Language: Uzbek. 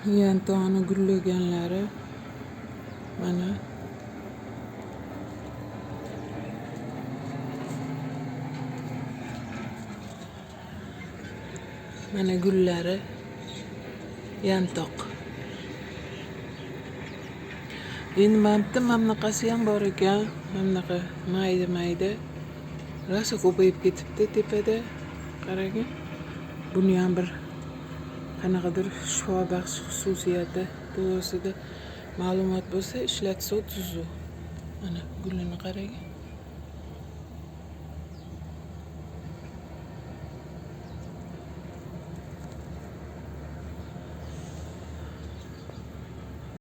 Yantoni gullaganlari mana. Mana gullari yantoq. Endi mana bitta mana bunaqasi ham bor ekan. Mana bunaqa mayda mayda. Rosa ko'payib ketibdi tepada. Qarang. Buni ham bir qanaqadir shifobaxsh xususiyati to'g'risida ma'lumot bo'lsa ishlatsa tuzuk. Mana gulini qarang.